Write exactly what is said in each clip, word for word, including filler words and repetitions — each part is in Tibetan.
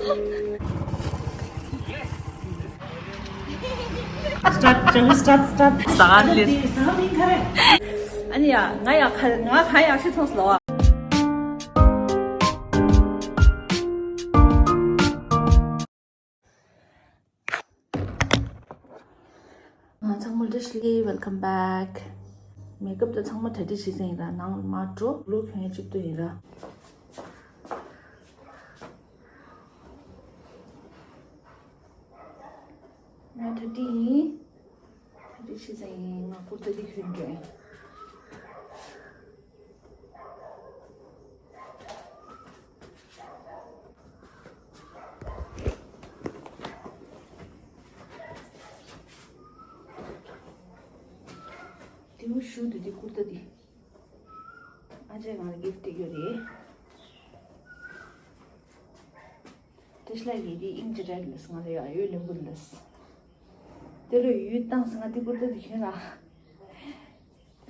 Start, shall we start, start? ཟ་ཁང་ལས། ཨ་ནི་ཡ། ང་ཡ་ཁ་ང་ཁ་ཡག་ཤོས་ཚོང་སློ་བ། ང་ཚང་མ་བཀྲ་ཤིས་བདེ་ལེགས། Welcome back. མེག་ཨབ་དང་ཚང་མ་གྲ་སྒྲིག་བྱས་ཟིན་ཡིན་ར། ནང་ལ་མ་འགྲོ། ལོ་གྱོན་ཡ་གཅིག་ཏུ་ཡིན་ར། ང་གྲ་སྒྲིག་ཡིན། གྲ་སྒྲིག་བྱས་ཟིན་ཡིན། ང་ཀུར་ཏ་འདི་གྱོན་འགྲོ་ཡིན། དེའུ་ཞུ་དུ་དེ་ཀུར་ཏ་དེ། ཨ་ཅེ་ང་ལ་གིཕ་སྟེར་རྒྱུ་རེད། ཏེ་ཤ་ལ་ཡི་དེ་ཨིང་ཅི་རེད་ལས། ང་ལ་ཡ་ཡོད་ལེན་དགོས་ལས། དེ་ལོ་ཡོད་བཏང་སོང་། ང་དེ་ཀུར་ཏ་དེ་གྱོན་ལ།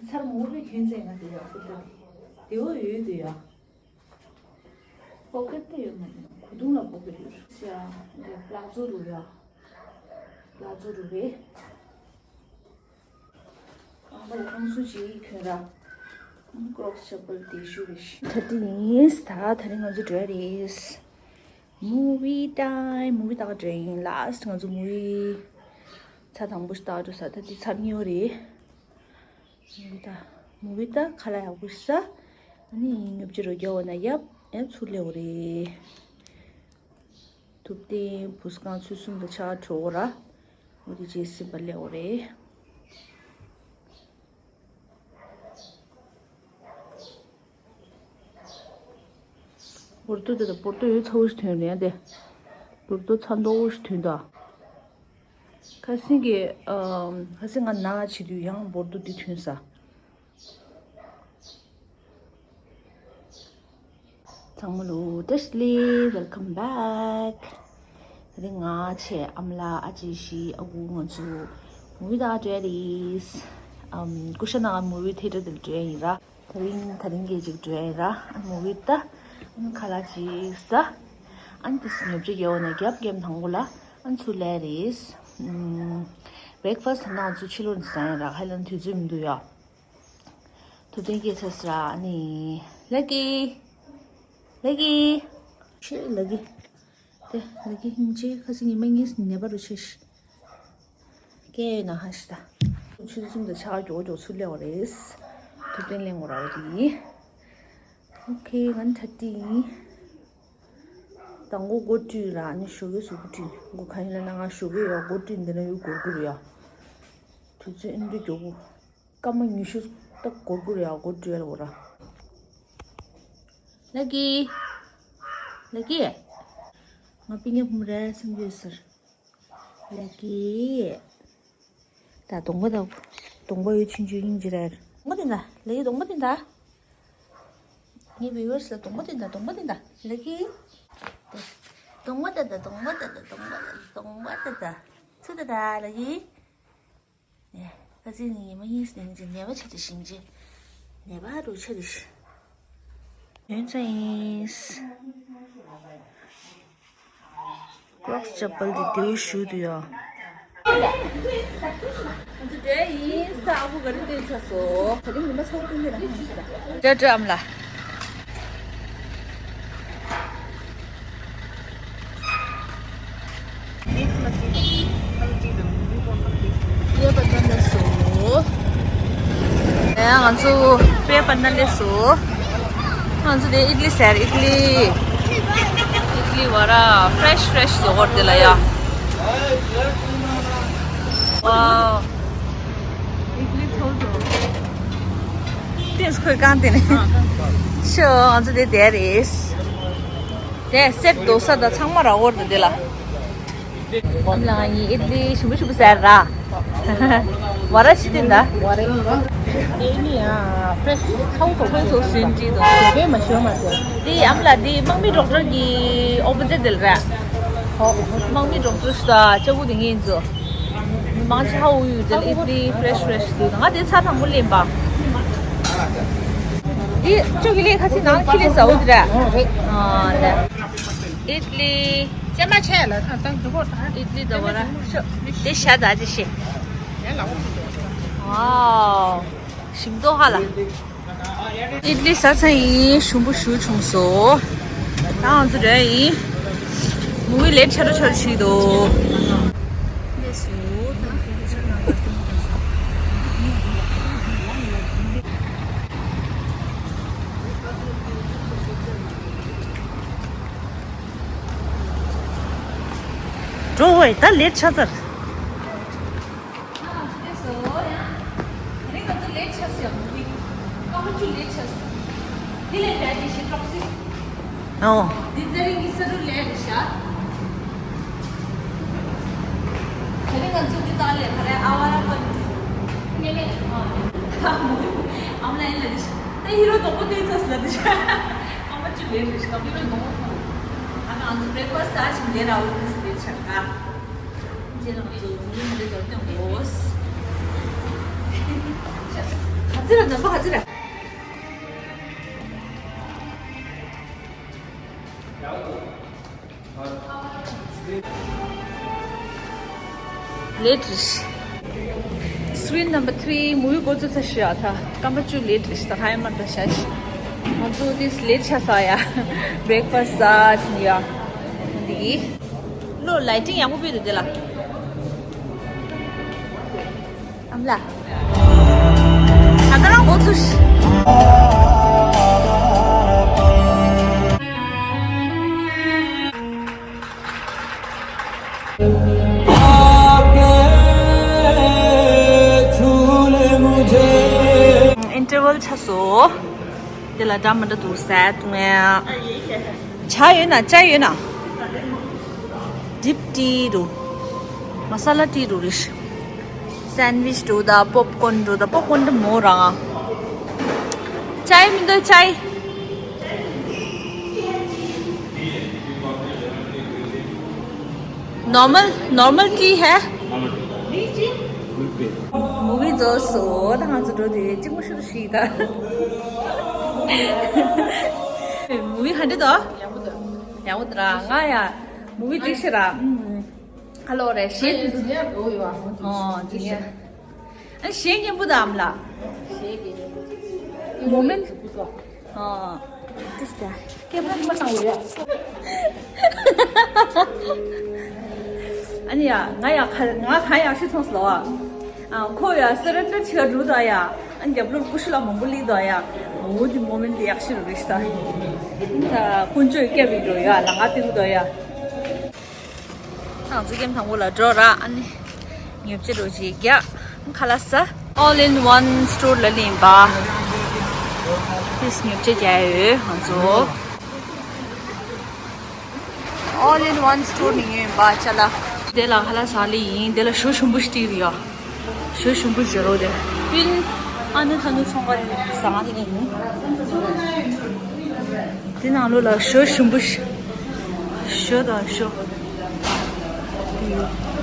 ཚར་མོ་བའི་གྱོན་ཚེ་ང་དེ་ཡག་པོ་འདུག་དེའོ་ཡོད་དུ་ཡ། པོ་ཀེ་ཊི་དེ་ཡོད་མ་རེད། གོས་ཐུང་ལ་པོ་ཀེ་ཊི་ཡོད་རེད་ཤག་དེ་པ་ལ་ཛོ་རུ་ཡ། པ་ལ་ཛོ་རུ་རེད། རྐང་པ་ལ་རྐང་སུ་ཅིག་གྱོན་ར། ཀྲོག་སི་ཆ་པལ་དེ་ཞུ་རེད་ཤག་ད་དེ་ཡིན། ད་དེ་རིང་ང་ཚོ་འགྲོ་ཡ་རེད། མུ་བི་ཊའིམ། མུ་བི་ལྟ་ག་འགྲོ་ཡིན། ལ་སི་ཊི་ང་ཚོ་མུ་བི་ཚར་དང་པོ་ཞིག་ལྟ་ག་འགྲོ་ས། ད་དེ་ཚར་གཉིས་པ་རེད། མུ་བི་ལྟ། མུ་བི་ལྟ། ཁ་ལག་ཡག་པོ་ཟ། ཨ་ནི་ཉོབ་ཅི་རོ་རྒྱག་འོ་ན་ཡབ་ཡབ་ཚུར་སླེབས་འོ་རེད། ཐུབ་བསྟན་བུ་སྒང་ཚོད་གསུམ་དང་ཕྱེད་ཀ་འགྲོ་འོ་ར། འོ་དེ་རྗེས་སིམ་པ་སླེབས་འོ་རེད། བོར་ཏོ་དེ་དང་བོར་ཏོ་ཡོད་ཚ་བོ་ཞིག་ཐོན་རེད་དེ། བོར་ཏོ་ཚ་མདོག་བོ་ཞིག་ཐོན་ད། ཁ་སང་གི་ཨམ། ཁ་སང་ང་ན་བྱེད་དུས་ཡང་བོར་ཏོ་འདི་ཐོན་ས། ཚང་མ་ལོ་བཀྲ་ཤིས་བདེ་ལེགས། Welcome back. དེ་རིང་ང་བཅས་ཨ་མ་ལགས་ཨ་ཅེ་བཞི་ཨ་ཁུ་ང་ཚོ་མུ་བི་ལྟ་ག་འགྲོ་ཡ་རེད། ཨམ། ཀུ་ཤ་ན་མུ་བི་ཐེ་ཊར་དེར་འགྲོ་ཡ་ཡིན་ར། དེ་རིང་དེ་རིང་གི་ཅིག་འགྲོ་ཡ་ཡིན་ར། ཨ་མུ་བི་ལྟ། ཨ་ཁ་ལག་ཅིག་ཟ། ཨ་དེ་ཉོབ་ཅིག་རྒྱག་འོ་ན་རྒྱབ་རྒྱབ་དང་པོ་ལ་ཨ་ཚུར་སླེབས་རེད། ཨམ། བྷེ་རེག་ཕ་སི་ཊི་ནང་ཚུར་ཕྱི་ལོགས་ནས་ཟ་ཡ་ར། ཧ་ལམ་དུས་ཚོད་མི་འདུག་ཡ། ཐུབ་བསྟན་སྐྱེས་ཚར་སོང་ར། ཨ་ནི། ལ་ཀི། ལ་ཀི། ཆེ་ལ་ཀི། དེ་ལ་ཀི་ཧིང་ཆེ་ཁ་སང་ཉི་མ་གཉིས་ནད་པ་རུ་ཆེ་ཤི། སྐྱེས་ཡོད་ན་ཧ་ཤི་ད། ཆུ་ཚོད་གསུམ་དང་ཕྱེད་ཀ་མགྱོགས་མགྱོགས་ཚུར་སླེབས་པ་རེད། ཐུབ་བསྟན་གླེང་དགོས་ར་བ་དེ་ཡིན། ཨོ་ཁེ། ང་ནི་ཐ་ཏི་ཡིན། དང་པོ་སྒོ་བཀྲུས་ར། ཨ་ནི་ཞོགས་ཀས་གཟུགས་པོ་བཀྲུས། སྒོ་ག་ཡིན་ལ་ན་ང་ཞོགས་ཀས་ཡོད་སྒོ་བཀྲུས་འདི་ན་ཡོད་སྒོར་སྒོར་ཡ། དུས་ཚོད་ཨིན་འདྲ་མགྱོགས་པོ། སྐར་མ་ཉི་ཤུ་ད་སྒོར་སྒོར་ཡ་སྒོ་བཀྲུས་ལ་འོ་ར། ལ་ཀི། ལ་ཀི། ང་པི་ཉ་ཕུམ་རེད་སེམས་ཡོད་ཟེར། ལ་ཀི། ད་གདོང་པ་ད། གདོང་པ་ཡོད་ཆུང་ཆུང་ཡིན་གྱི་རེད། གདོང་པ་དེ་འདྲ། ལ་ཀི་གདོང་པ་དེ་འདྲ། ངའི་བི་ཡུ་ཨར་སི་ལ་གདོང་པ་དེ་འདྲ། གདོང་པ་དེ་འདྲ། ལ་ཀི། གདོང་པ་དེ་འདྲ། གདོང་པ་དེ་འདྲ། གདོང་པ་དེ་འདྲ། ཚུར་དེ་འདྲ་ལ་ཀི། ཁ་སང་ཉི་མ་གཉིས་ནས་ཀྱི་ནད་པ་ཆེ་ཆེ་ཞིང་ཆེ། ནད་པ་རུ་ཆེ་རེ་ཞིག་ཡོན་ཚ་ཡིན། ཀྲོག་སི་ཅ་པལ་དེ་དེའུ་ཞུ་དུ་ཡོད། ང་ཚོ་འདྲེ་ཡིན་ས་ཨ་ཁུ་ག་རེ་སྟོན་ཚ་སོ། ད་རིང་ཉི་མ་ཚ་བོ་སྟོན་གྱི་ར་ཧང་ཞིག་ད། འདྲེ་འདྲེ་ཨམ་ལ། ཡ་ང་ཚོ་པེ་པ་ན་ལེ་སོ། ང་ཚོ་དེ་ཨིཌ་ལི་ཟེར། ཨིཌ་ལི། ཨིཌ་ལི་བ་ར་ཕྲེཤ་ཕྲེཤ་བཟོ་གོ་དེ་ལ་ཡ། ཝའོ། ཏེས་ཁོས་གང་དེ་ནས་ཤོ་ང་ཚོ་དེ་དེ་རེད། དེ་སེར་རྡོ་ས་དང་ཚང་མ་ར་འོར་དུ་དེ་ལ། ཨམ་ལ་ང་ཡི་ཨིཌ་ལི་ཞིམ་པོ་ཞིམ་པོ་ཟེར་ར། ཝ་ར་ཤི་ཏིན་ད། ཝ་ར་ཨེ་ནི་ཨ་ཕྲེཤ་ཚའོ་ཚོ་ཚོ་སུན་ཏི་དང་། དེ་མ་ཤོ་མ་དེ། དེ་ཨམ་ལ་དེ་དམག་མི་ཌོག་ཊར་གི་ཨོ་པོ་ཛིཊ་དེ་ལ་ར། དམག་མི་ཌོག་ཊར་ཤ་ད་ཅ་བུ་དེ་ངེད་ཚོ། མང་ཆེ་ཧ་འུ་ཡུ་དེ་ལ་ཨིཌ་ལི་ཕྲེཤ་ཕྲེཤ་ཟོས་ད། ང་དེ་ཚ་དང་པོ་ལེན་པ། དེ་ཅོ་གི་ལེ་ཁ་སི་ནང་ཁི་ལེ་ཟ་འུ་དེ་ར། ཨ་ལེ། ཨིཌ་ལི། ཅེ་མ་ཆེ་ལ་ཐང་ཐང་དུ་ཧོ་ཐང་། ཨིཌ་ལི་དང་བ་ར། དེ་ཤ་ད་ཅི་ཤེ། ཡ་ལ་འོ་ཤི་དེ། ཝའོ། ཞིམ་མདོག་ཧ་ལ། ཨིཌ་ལི་ཟ་ཚར་ཡིན། ཞུམ་པོ་ཞུ་བྱུང་སོ། ད་ང་ཚོ་འགྲོ་ཡིན། མུ་བི་ལེཊ་ཆ་རུ་ཆ་རུ་ཆིག་འདུག་འགྲོ་བས་ད་ལེཊ་ཆ་ཚར། ཨ་ལགས་སོ་ཡང་། དེ་རིང་ང་ཚོ་ལེཊ་ཆགས་སོང་ཡ། མུ་བི། སྐར་མ་བཅུ་ལེཊ་ཆགས་སོང་། དེ་ལས་ལེཊ་ཞིག་གྲོགས་སི། ཨོ། འདི་ཚེ་རིང་གི་ས་རུ་ལེཊ་རེད་ཤག་དེ་རིང་ང་ཚོ་འདི་དག་ལས་ག་རེ་ཨ་བ་ར་པན། ཨ་མ་ལ་ཡིན་ལ་འདི་ཤག་ད་ཧི་རོ་དོག་པོ་དེ་ཚོ་ལ་འདི་ཤག་སྐར་མ་བཅུ་ལེཊ་རེད་ཤག་ཧི་རོ་དོག་པོ་ཐུག་ཨ་ང་ཚོ་བྷེ་རེག་ཕ་སི་ཊི་ཟ་ཞིང་ལེཊ་ར་འོ་དེ་ལེཊ་ཆགས་ད། ཁྱེད་རང་ཚོ་མུ་ལི་མ་རེད་དོ་སྟོན་དགོས། ག་ཚོད་ར་ནམ་པ་ག་ཚོད་ར། ལེཊ་རེད། སི་ཀི་རིན་ནམ་པ་ཐི་རི་མུ་བི་འགོ་བཙུགས་ཚར་ཤག་ད་སྐར་མ་བཅུ་ལེཊ་རེད་ཤག་ད་ཧ་ཡ་མར་ད་ཤག་ང་ཚོ་དེ་ལེཊ་ཆགས་སོང་ཡ། བྷེ་རེག་ཕ་སི་ཊི་ཟ་ཞིང་ཡ། འདི་གི། ལོ་ལའི་ཊིང་ཡག་པོ་སྤོས་འདུག་དེ་ལ། ཨམ་ལགས། ད་ལྟ་རང་འགོ་ཚུགས། ཨིན་ཊར་ཝལ་ཆགས་སོང་། དེ་ལ་འདྲ་མི་འདྲ་འདུག་ཟས་བཏུང་ཡ། ཇ་ཡོད་ན་ཇ་ཡོད་ན། ཌིབ་ཊི་འདུག་མ་ས་ལ་ཊི་འདུག་རེད། སན་ཝིཆ་འདུག་ད་པོབ་ཀོན་འདུག་ད་པོབ་ཀོན་འདི་མོ་རང་། ཅའི་མི་འདུག་ཅའི། normal normal T है। མུ་བི་རྫོགས་སོང་། ད་ང་ཚོ་འགྲོ་དུས་གཅིག་མོ་ཤུ་རུ་ཤི་ད། མུ་བི་ག་འདྲ་འདུག་ཡག་པོ་འདུག་ཡག་པོ་འདུག་ར། ང་ཡ་མུ་བི་འགྲིག་ཤི་ར། ཧ་ལོ་རེད་ཤེས། ཨོ་འཛིན་ཡ། ཨ་གཞས་སྙན་པོ་དང་ལ། མོ་མེན་ཊི། ཨ། ཏིས་ཏ། སྐད་པ་མ་གཏང་བ་རེད། ཨ་ནི་ཡ་ང་ཡ་ཁ་ང་ཁ་ཡག་ཤི་ཐོངས་ལོ། ཨ་ཁོ་ཡ་སེ་རེན་ཌར་ཆེ་འགྲོ་ད་ཡ། ཨ་རྒྱབ་ལོར་ཀུ་ཤུ་ལ་མང་པོ་ལི་ད་ཡ། འོ་དེ་མོ་མེན་ཊི་ཡག་ཤི་རུ་རེད་ཤི་ད། ད་ཀུན་སྤྱོད་སྐད་པའི་འགྲོ་ཡ་ལ་ང་ཏི་གུ་ད་ཡ། ང་ཚོ་ཀེམ་དང་པོ་ལ་འགྲོ་ར། ཨ་ནི་ཉོ་ཆ་རོ་ཅིག་རྒྱག་ཁ་ལག་ཟ། All in one store ལ་ལེན་པ། ཏིས་ཉོ་ཆ་རྒྱག་ཡོད་ང་ཚོ། All in one store ནས་ཉོས་ཡིན་པ་ཅ་ལག་དེ་ལ་ཁ་ལག་ཟ་ལེ་ཡིན། དེ་ལ་ཞོ་ཞིམ་པོ་ཞིག་སྟེར་ཡོད། ཞོ་ཞིམ་པོ་བཞེས་རོགས་དེ། པིན། ཨ་ནི་ཐ་ནི་ཚོང་པ་ཟ་ལེ་ཡིན། དེ་ནང་ལོགས་ལ་ཞོ་ཞིམ་པོ་ཞིག་ཞོ་དང་ཞོ།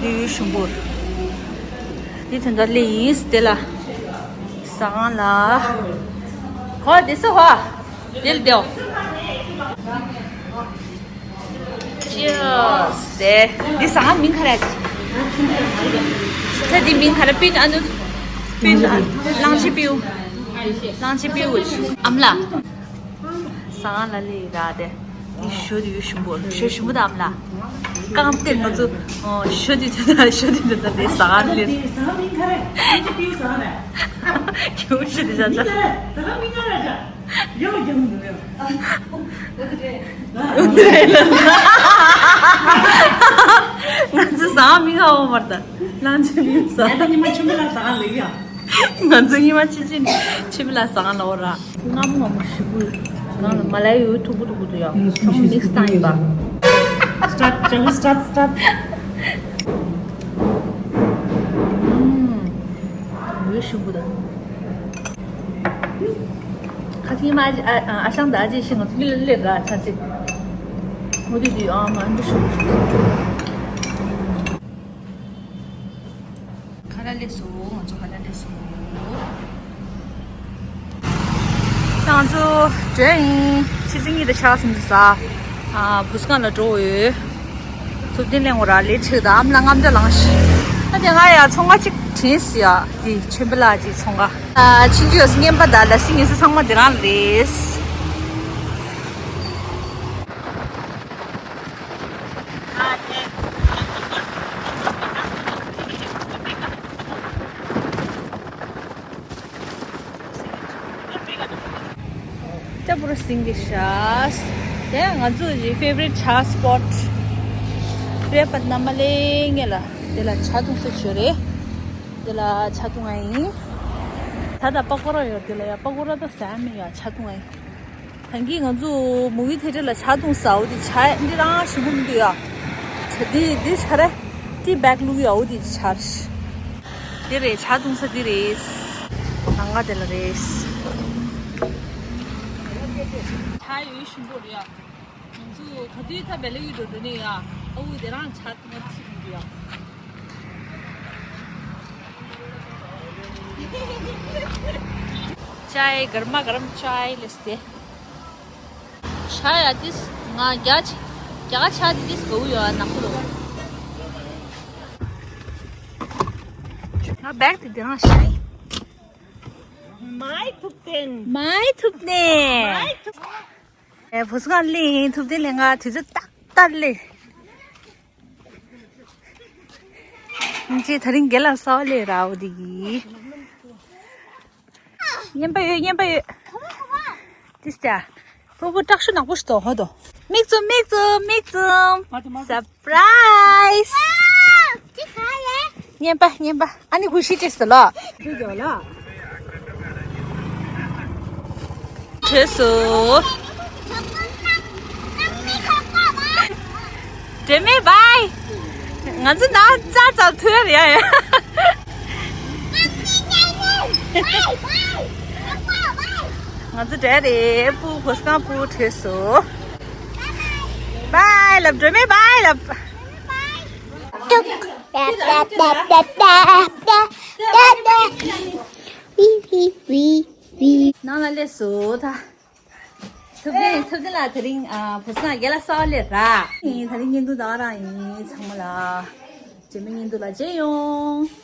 དེ་ཡོད་ཞིམ་པོ། དེ་དོན་དག་ལེ་ཡིན་དེ་ལ། ཟ་ཁང་ལ། ཧོ་དེ་སུ་ཧོ། དེ་ལ་དེའོ། Cheers དེ། འདི་ཟ་ཁང་མིང་ག་རེ། ད་འདི་མིང་ག་རེ། པིན་ཨ་ནུ། པིན་ཨ། གླང་ཆེན་པིའུ། གླང་ཆེན་པིའུ། ཨམ་ལགས། ཟ་ཁང་ལ་ལི་ར་དེ། འདི་ཞོ་དེ་ཡོད་ཞིམ་པོ། ཞོ་ཞིམ་པོ་དང་ཨམ་ལགས། རྐང་སྟེང་ང་ཚོ། ཨོ། ཞོ་དེ་དེ་དང་ཞོ་དེ་དེ་དང་དེ་ཟ་ཁང་ལི། ཟ་ཁང་མིང་ག་རེ། གླང་ཆེན་པིའུ་ཟ་ཁང་རེད། ཁྱོད་ཞོ་དེ་ཟ་ཆ། མིང་ག་རེ། ཟ་ཁང་མིང་ག་རེ་ད། ཡོ་ཡོ་ཡོ་ཡོ། ང་ཚོ་ཟ་ཁང་མིང་ཧ་འོ་མར་ད། གླང་ཆེན་མིང་ཟ། ད་ཉི་མ་ཆུ་མི་ལ་ཟ་ཁང་ལ་ཡ། ང་ཚོ་ཉི་མ་ཆུ་ཆེན་ཆུ་མི་ལ་ཟ་ཁང་ལ་འོ་ར། ངམ་ངམ་ཞིག་པོ། ང་ལ་མ་ལ་ཡོད་ཐུག་པོ་ཐུག་པོ་དུ་ཡ། ཚང་མིག་སི་བཏང་ཡིན་པ། Start, shall we start, start? ཡོད་ཞིག་པོ་ད། ཁ་སང་མ་ཨ་ཨ་ཨ་ཞང་ད་ཨ་ཅེ་ཤི་ང་ཚོ་མི་ལ་ལེབ་ར་ཆ་ཅིག་འོ་དེ་དུས་ཨ་མ་འདི་ཤུ་ཤུ་ཤུ། ཁ་ལག་ལེབ་སོང་། ང་ཚོ་ཁ་ལག་ལེབ་སོང་། ང་ཚོ་འགྲོ་ཡིན། ཕྱི་ཚེས་གཉིས་དང་ཕྱག་སུམ་ཅུ་ཟ། ཨ། བུ་སྒང་ལ་འགྲོ་འོས། ཐུབ་བསྟན་གླིང་འོ་ར་ལས་ཆེ་ད་ཨམ་ལ་རྔམ་འདྲ་ལངས་ཤི། ཨ་དེ་ང་ཡ་ཚོང་ཁང་གཅིག་དྲན་སི་ཡ། དེ་ཆོན་པ་ལ་ཅིག་ཚོང་ཁང་། ཨ་ཕྱིན་ཅི་ཡོད་སི་རྔན་པ་ད་ལ་སི་ངེ་སི་ཚང་མ་དེ་རང་རེད། ལྕགས་པོ་ར་སིང་གི་ཤ། དེ་ང་ཚོ་ཡི་ཕེ་ཝ་རིཊ་ཇ་སི་པོཊ་རེད་པ། ན་མ་ལེ་ངེ་ལ་དེ་ལ་ཇ་འཐུང་ས་ཆོད་རེད། དེ་ལ་ཇ་འཐུང་ང་ཡིན། ད་ད་པ་ཀོ་ར་ཡོད། དེ་ལ་ཡ་པ་ཀོ་ར་ད་ཟ་མི་ཡ་ཇ་འཐུང་ང་ཡིན། ད་གིན་ང་ཚོ་མུ་བི་ཐེ་ཊར་ལ་ཇ་འཐུང་ས་འོ་དེ་ཇ་འདི་རང་ཞིམ་པོ་མི་འདུག་ཡ། ཇ་འདི་འདི་ཇ་རེད། ཏི་བེག་བླུགས་ཡ་འོ་དེ་ཇ་རེད། འདི་རེད། ཇ་འཐུང་ས་འདི་རེད། ལམ་ཁ་དེ་ལ་རེད། ཇ་ཡོད་ཞིམ་པོ་རེད་ཡ། ང་ཚོ་ག་དུས་ཐ་བེ་ལེ་ཡུལ་འགྲོ་འགྲོ་ནས་ཡ། ཨ་འུ་དེ་རང་ཇ་འཐུང་ང་ཚིག་མི་འདུག་ཡ། चाय गर्मा गर्म चाय लेते। ཆ་ཡ་ཏིས་ང་རྒྱ་ཆ་རྒྱ་ཆ་ཏིས་གོ་ཡོད་ཨ་ནག་པོ་ལོ། ང་བེག་དེ་དེ་རང་ཤ་ཡིན། མའི་ཐུབ་བསྟན། མའི་ཐུབ་བསྟན། མའི་ཐུབ། ཨེ་བུ་སྒང་གླིང་ཐུབ་བསྟན་གླིང་ང་དུས་ཚོད་ཏག་ཏག་ལེ། ཅེ་ད་རིང་རྒན་ལགས་གསར་པ་སླེབས་ར་འོ་དེ་གི། རྔན་པ་ཡོད། རྔན་པ་ཡོད། ཏིས་ཏ། པུ་པུ་སྐྲག་ཤུ་ནག་པོ་ཞིག་ཏོ་ཧོ་ཏོ། མིག་བཙུམ་མིག་བཙུམ་མིག་བཙུམ། སར་པ་རའི་སི། རྔན་པ་རྔན་པ། ཨ་ནི་གུ་ཤི་ཏིས་ཏ་ལོ། བྲོས་སོ། སྒྲོལ་མ་བའི། ང་ཚོ་ནང་ཙག་ཙག་ཐུག་ཡ་རེད་ཡ། ང་ཚོ་འདྲ་རེད། སྤུ་གུ་སྒང་སྤུ་བྲོས་སོ། བའི་ལབ། སྒྲོལ་མ་བའི་ལབ། ནང་ལ་སླེབས་སོ་ད། ཐུབ་བསྟན་ཐུབ་བསྟན་ལགས་དེ་རིང་ཨ་བུ་སྒང་རྒན་ལགས་གསར་པ་སླེབས་ར། ཡིན་དེ་རིང་བརྙན་ཐུང་ད་ག་རང་ཡིན། ཚང་མ་ལ་རྗེས་མའི་བརྙན་ཐུང་ལ་མཇལ་ཡོང་།